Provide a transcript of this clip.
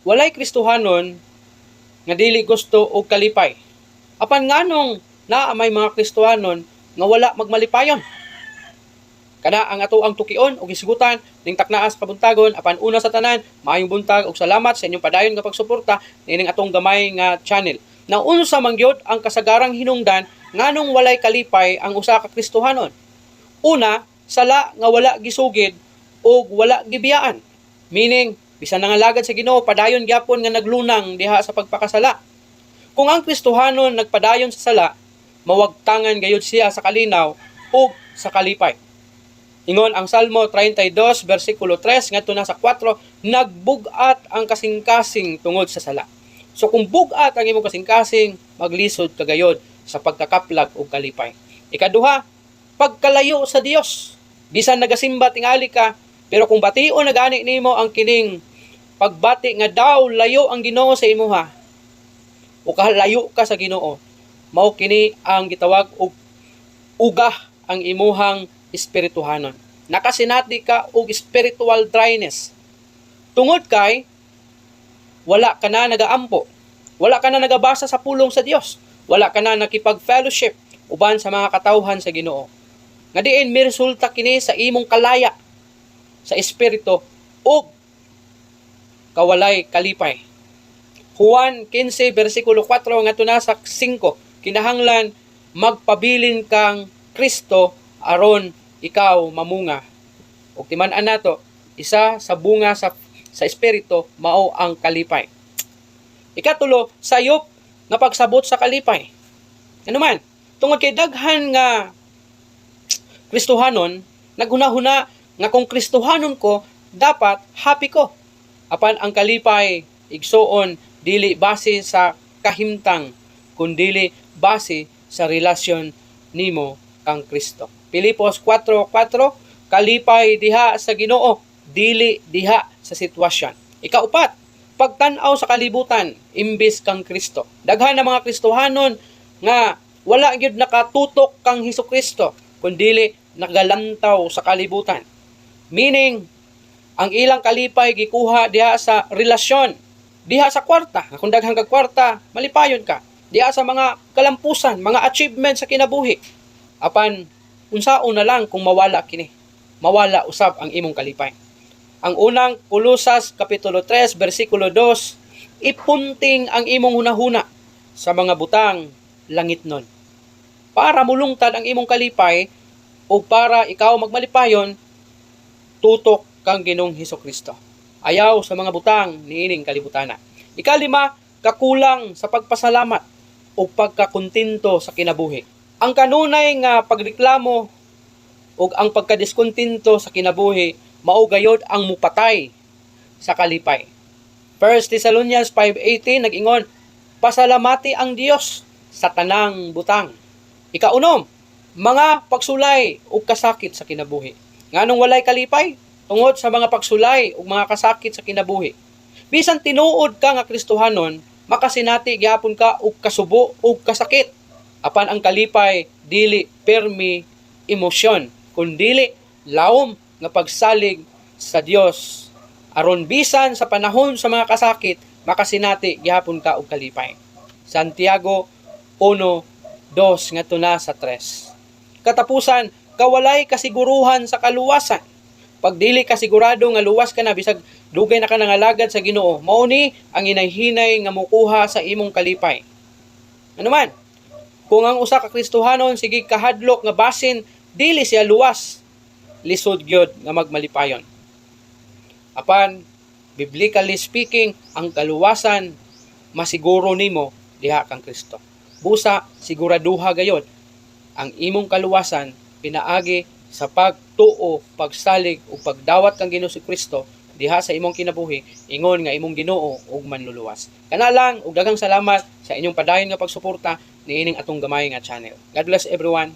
Walay Kristohanon nga dili gusto og kalipay. Apan nganong naa may mga Kristohanon nga wala magmalipayon? Kana ang ato ang tukion og hisgutan ning taknaa sa kabuntagon. Apan una sa tanan, maayong buntag ug salamat sa inyong padayon nga pagsuporta nining atong gamay nga channel. Naunsa man gyud ang kasagarang hinungdan nganong walay kalipay ang usa ka Kristohanon? Una, sala nga wala gisugid ug wala gibiyaan. Meaning, bisan nangalagad sa Ginoo, padayon gyapon nga naglunang diha sa pagpakasala. Kung ang Kristohanon nagpadayon sa sala, mawagtangan gayud siya sa kalinaw ug sa kalipay. Ingon ang Salmo 32 versikulo 3 ngadto na sa 4, nagbug-at ang kasing-kasing tungod sa sala. So kung bug-at ang imong kasing-kasing, maglisod ka gayod sa pagkakaplag og kalipay. Ikaduha, pagkalayo sa Dios. Bisan nagasimba tingali ka, pero kung bation na gani nimo ang kining pagbati nga daw layo ang Ginoo sa imuha o kalayo ka sa Ginoo, mao kini ang gitawag og ugah ang imuhang espirituhanon. Nakasinati ka og spiritual dryness. Tungod kay wala ka na nagaampo. Wala ka na nagabasa sa pulong sa Dios. Wala ka na nakipag-fellowship uban sa mga katawhan sa Ginoo. Nga diin miresulta kini sa imong kalaya sa espiritu ug kawalay kalipay. Juan 15 versikulo 4 ngadto na sa 5, kinahanglan magpabilin kang Kristo aron ikaw mamunga. Ug timan-an nato, isa sa bunga sa espiritu mao ang kalipay. Ikatulo, sayop nga pagsabot sa kalipay. Ano man, tungod kay daghan nga Kristohanon naghuna-huna nga kung Kristohanon ko, dapat happy ko. Apan ang kalipay, igsuon, dili base sa kahimtang, kundili base sa relasyon nimo kang Kristo. Pilipos 4:4, kalipay diha sa Ginoo, dili diha sa sitwasyon. Ikaupat, pagtan-aw sa kalibutan imbis kang Kristo. Daghan na mga Kristohanon nga wala gyud nakatutok kang Hesus Kristo, kundili nagalantaw sa kalibutan. Meaning, ang ilang kalipay gikuha diha sa relasyon, diha sa kwarta. Kung daghan kag kwarta, malipayon ka. Diha sa mga kalampusan, mga achievement sa kinabuhi. Apan unsaon na lang kung mawala kini? Mawala usab ang imong kalipay. Ang unang Kolosas kapitulo 3 bersikulo 2, ipunting ang imong hunahuna sa mga butang langitnon. Para mulungtad ang imong kalipay o para ikaw magmalipayon, tutok kang Ginoong Hesus Kristo. Ayaw sa mga butang niining kalibutana. Ikalima, kakulang sa pagpasalamat o pagkakontento sa kinabuhi. Ang kanunay nga pagreklamo ug ang pagkadiskontento sa kinabuhi mao gayod ang mupatay sa kalipay. 1 Thessalonians 5:18 nag-ingon, "Pasalamati ang Dios sa tanang butang." Ikaunom, mga pagsulay ug kasakit sa kinabuhi. Nganong walay kalipay? Tungod sa mga pagsulay ug mga kasakit sa kinabuhi. Bisan tinuod ka nga Kristohanon, makasinati gyapon ka og kasubo ug kasakit. Apan ang kalipay dili permi emosyon, kundili lawom nga pagsalig sa Dios aron bisan sa panahon sa mga kasakit, makasinati gihapon ka og kalipay. Santiago 1:2 ngadto na sa 3. Katapusan, kawalay kasiguruhan sa kaluwasan. Pag dili ka sigurado nga luwas ka na bisag dugay na ka nangalagad sa Ginoo, mao ni ang hinay-hinay nga mukuha sa imong kalipay. Ano man, kung ang usa ka Kristohanon sige kahadlok nga basin dili siya luwas, lisod gyud nga magmalipayon. Apan biblically speaking, ang kaluwasan masiguro nimo diha kang Kristo. Busa siguraduha gayod ang imong kaluwasan pinaagi sa pagtuo, pagsalig ug pagdawat kang Ginoo Kristo diha sa imong kinabuhi ingon nga imong Ginoo ug Manluluwas. Kana lang ug daghang salamat sa inyong padayon nga pagsuporta niining atong gamay nga channel. God bless everyone.